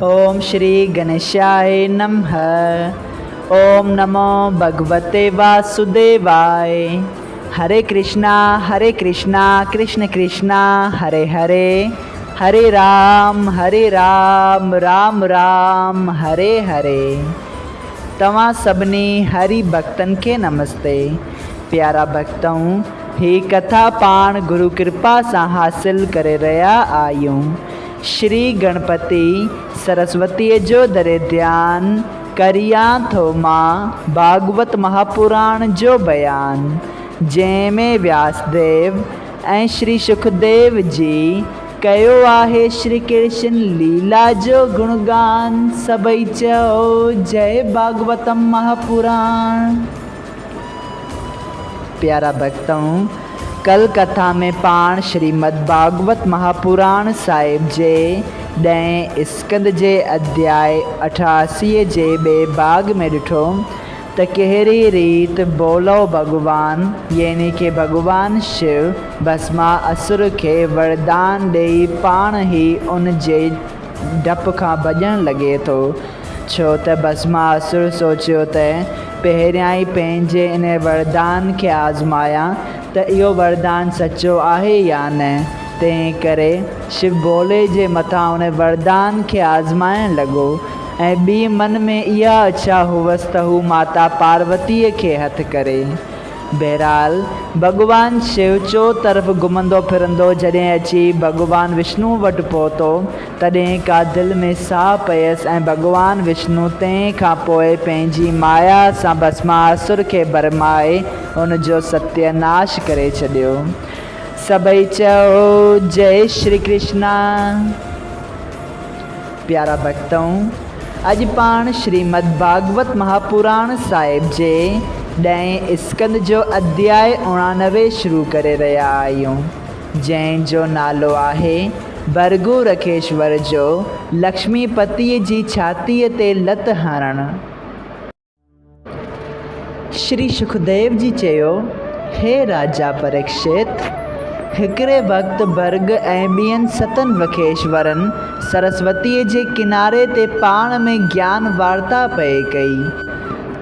اوم شري گنيشاء نمھ. اوم نمو ڀڳوتي واسوديواء. هري ڪرشنا هري ڪرشنا ڪرشن ڪرشنا هري هري هري رام هري رام رام رام هري هري. توهان سڀني هري ڀڳتن کي نمستي. پيارا ڀڳتؤ! هي ڪٿا پاڻ گرو ڪرپا سان حاصل ڪري رهيا آهيون. شري گڻپتي سرسوتيء جو دري ڌيان ڪريان ٿو مان ڀاڳوت مهاپراڻ جو بيان، جنهن ۾ وياسديو ۽ شري شڪديو جي ڪيو آهي شري ڪرشن ليلا جو گڻگان، سڀئي چئو جئي ڀاڳوتم مهاپراڻ. پيارا ڀڳتؤ! ڪل ڪٿا ۾ پاڻ شريمد ڀاڳوت مهاپراڻ صاحب جي ڏهين اسڪند جي اڌياء اٺاسيء جي ٻئي ڀاڳ ۾ ڏٺو ته ڪهڙي ريت ڀولو ڀڳوان يعني ڪه ڀڳوان شو ڀسما اسر کي وردان ڏيئي پاڻ ئي ان جي ڊپ کان ڀڄڻ لڳي ٿو، ڇو ته ڀسما اسر سوچيو ته پهريائين پنهنجي ان وردان کي آزمايان ته اهو وردان سچو آهي يا نه، تنهن ڪري شو ڀولي جي مٿان ان وردان کي آزمائڻ لڳو ۽ ٻي من ۾ اها اڇا هئس ته هو ماتا پاروتيء کي هٿ ڪري. بهرحال، ڀڳوان شو چؤطرف گهمندو ڦرندو جڏهن اچي ڀڳوان وشنو وٽ پهتو، تڏهن ڪا دل ۾ ساهه پيس ۽ ڀڳوان وشنو تنهن کان پوء پنهنجي مايا سان ڀسماسر کي ڀرمائي ان جو ستيه ناش ڪري ڇڏيو. سڀئي چئو، جئي شري ڪرشنا! پيارا ڀڳتؤ! اڄ پاڻ شريمد ڀاڳوت مهاپراڻ صاحب جي ڏهين اسڪند جو اڌياء 89 شروع ڪري رهيا آهيون، جنهن جو نالو آهي ڀرڳو رکيشور جو لڪشمي پتيء جي ڇاتيء تي لت هڻڻ. شري شڪديو جي چيو، هي راجا پريڪشت! هڪڙي وقت ڀرڳ ۽ ٻين ستن وکيشورن سرسوتيء جي ڪناري تي پاڻ ۾ گيان وارتا پئي ڪئي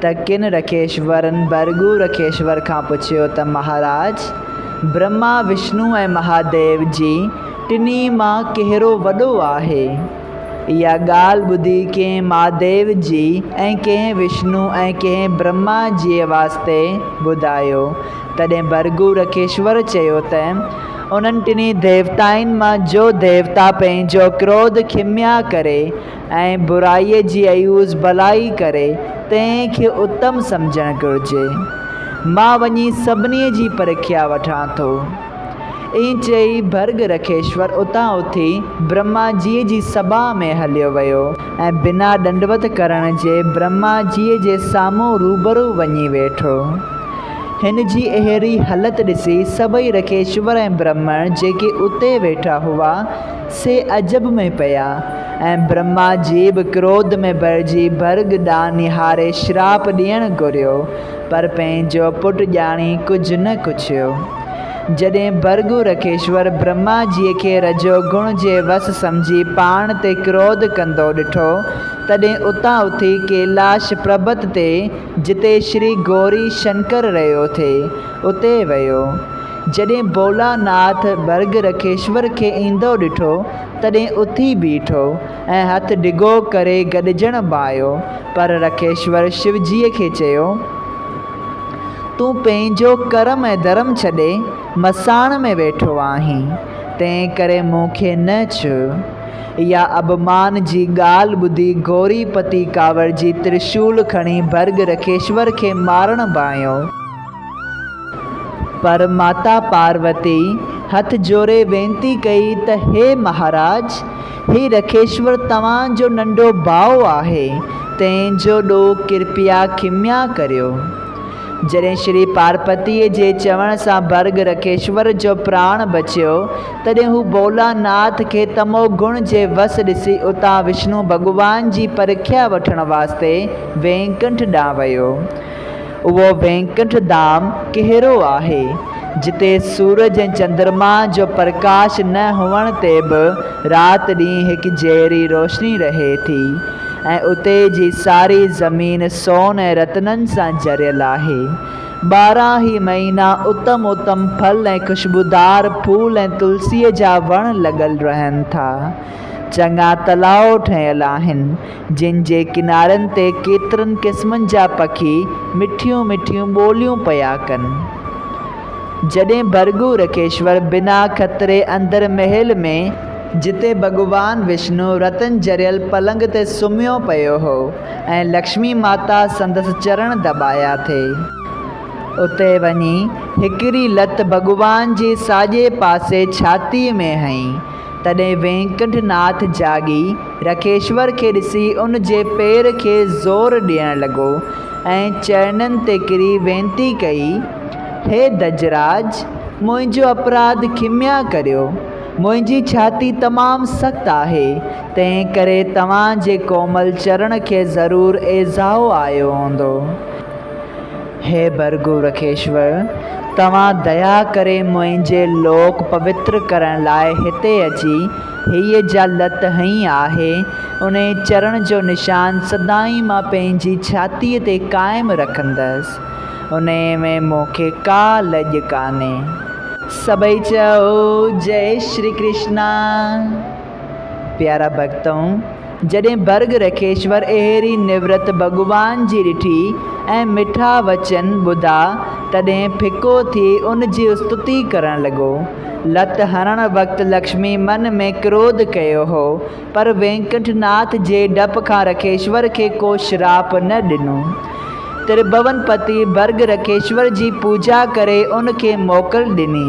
ته ڪن رکيشورن ڀرڳو رکيشور کان پڇيو ته مهاراج! برهما، وشنو ۽ مهاديو جي ٽنهي مان ڪهڙو وڏو آهي؟ اها ڳالهه ٻڌي ڪنهن مهاديو جي ۽ ڪنهن وشنو ۽ ڪنهن برهما جيء واسطي ٻڌايو. تڏهن ڀرڳو رکيشور چيو ته، انهن ٽنهي ديوتائن مان جو ديوتا پنهنجو ڪروڌ کميا ڪري ۽ برائيء جي عيوض ڀلائي ڪري، تنهن کي اتم سمجهڻ گهرجي. مان وڃي سڀني جي پرکيا وٺان ٿو. ائين چئي ڀرڳ رکيشور اتان اٿي برهما جيء جي سڀا ۾ هليو ويو ۽ بنا ڏنڊوت ڪرڻ جي برهما جيء جي سامهون روبرو وڃي ويٺو. هن جي اهڙي هلت ڏسي سڀئي رکيشور ۽ برهمڻ جيڪي اتي ويٺا هئا، سي عجب ۾ پيا ۽ برهما جي به ڪروڌ ۾ ڀرجي ڀرڳ ڏانهن نهاري شراپ ڏيڻ گهريو، پر پنهنجو پٽ ڄاڻي ڪجهه نه ڪڇيو. جڏهن ڀرڳو رکيشور برهما جيء کي رجو گڻ جي وس سمجهي پاڻ تي ڪروڌ ڪندو ڏٺو، تڏهن اتان اٿي ڪيلاش پربت تي، جتي شري گوري شنڪر رهيو ٿي، اتي ويو. جڏهن ڀولا ناٿ ڀرڳ رکيشور کي ايندو ڏٺو، تڏهن اٿي بيٺو ۽ هٿ ڊگهو ڪري گڏجڻ ڀانئيو، پر رکيشور شوجيء کي چيو. تون پنهنجو ڪرم ۽ ڌرم ڇڏي مساڻ ۾ ويٺو آهين، تنهن ڪري مون کي نه ڇهه. اها اڀمان جي ڳالهه ٻڌي گوري پتي ڪاوڙجي ترشول کڻي ڀرڳ رکيشور کي مارڻ ڀانئيو. پر ماتا پاروتي هٿ جوڙي وينتي ڪئي ته هي مهاراج! هي رکيشور توهان جو ننڍو ڀاء آهي، تنهن جو ڏوهه ڪرپيا کميا ڪريو. جڏهن شري پارپتيء جي چوڻ سان ڀرڳ رکيشور جو پراڻ بچيو، تڏهن هو ڀولا ناٿ کي تمو گڻ جي وس ڏسي اتان وشنو ڀڳوان جي پرکيا وٺڻ واسطي وينڪنٺ ڏانهن ويو. اهو وينڪنٺ ڌام ڪهڙو آهي؟ جتي سورج ۽ چندرما جو پرڪاش نه هئڻ تي به رات ڏينهن هڪ جهڙي روشني رهي ٿي ۽ اتي جي ساري زمين سون ۽ رتنن سان جڙيل آهي. 12 ئي مهينا اتم اتم ڦل ۽ خوشبودار ڦول ۽ تلسيء جا وڻ لڳل رهن ٿا. چڱا تلاء ٺهيل آهن، جن جي ڪنارن تي ڪيترن قسمن جا پکي مٺيون مٺيون ٻوليون پيا ڪن. جڏهن ڀرڳو رکيشور بنا خطري اندر محل ۾، جتي ڀڳوان وشنو رتن جڙيل پلنگ تي سمهيو پيو هو ۽ لڪشمي ماتا سندس چرڻ دٻايا ٿي، اتي وڃي هڪڙي لت ڀڳوان جي ساڄي پاسي ڇاتيء ۾ هنئي. تڏهن وينڪنٺ ناٿ جاڳي رکيشور کي ڏسي ان جي پير کي زور ڏيڻ لڳو ۽ چرنن تي ڪري وينتي ڪئي، هي دجراج! منهنجو اپراڌ کميا ڪريو. منهنجي ڇاتي تمام سخت آهي، تنهن ڪري توهان جي ڪومل چرڻ کي ضرور ايذاء آيو هوندو. هي ڀرڳو رکيشور! توهان ديا ڪري منهنجي لوڪ پوتر ڪرڻ لاء هتي اچي هيء جا لت هنئي آهي، انهيء چرڻ جو نشان سدائين مان پنهنجي ڇاتيء تي قائم رکندس. انهيء ۾ مون کي ڪا لڄ ڪانهي. سڀئي چئو، جئي شري ڪرشنا! پيارا ڀڳتؤ! جڏهن ڀرڳ رکيشور اهڙي نورت ڀڳوان جي ڏٺي ۽ مٺا وچن ٻڌا، تڏهن ڦڪو ٿي ان جي استتي ڪرڻ لڳو. لت هڻڻ وقت لڪشمي من ۾ ڪروڌ ڪيو هو، پر وينڪنٺ ناٿ جي ڊپ کان رکيشور کي ڪو شراپ نه ڏنو. ترڀون پتي ڀرڳ رکيشور جي پوڄا ڪري ان کي موڪل ڏني.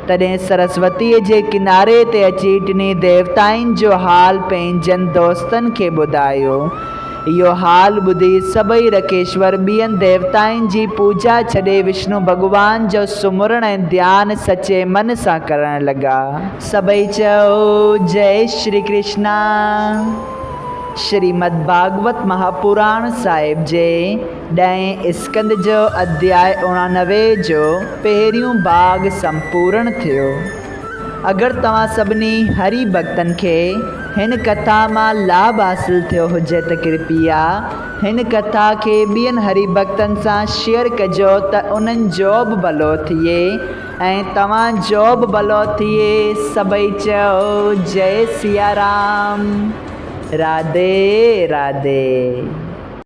تڏهن سرسوتيء جي ڪناري تي اچي ٽنهي ديوتائن جو حال پنهنجن دوستن کي ٻڌايو. اهو حال ٻڌي سڀئي رکيشور ٻين ديوتائن جي پوڄا ڇڏي وشنو ڀڳوان جو سمرڻ ۽ ڌيان سچي من سان ڪرڻ لڳا. سڀئي چئو، جئي شري ڪرشنا. شريمد ڀاڳوت مهاپراڻ صاحب جي ڏهين اسڪنڌ جو اڌياء 89 جو پهريون ڀاڳ سمپورڻ ٿيو. اگر توهان سڀني هري ڀڳتن کي هن ڪٿا مان لاڀ حاصل ٿيو هجي ته ڪرپيا هن ڪٿا کي ٻين هري ڀڳتن سان شيئر ڪجو ته انهن جو به ڀلو ٿئي ۽ توهان جو به ڀلو ٿئي. سڀئي چئو جئي سيارام. راڌي راڌي.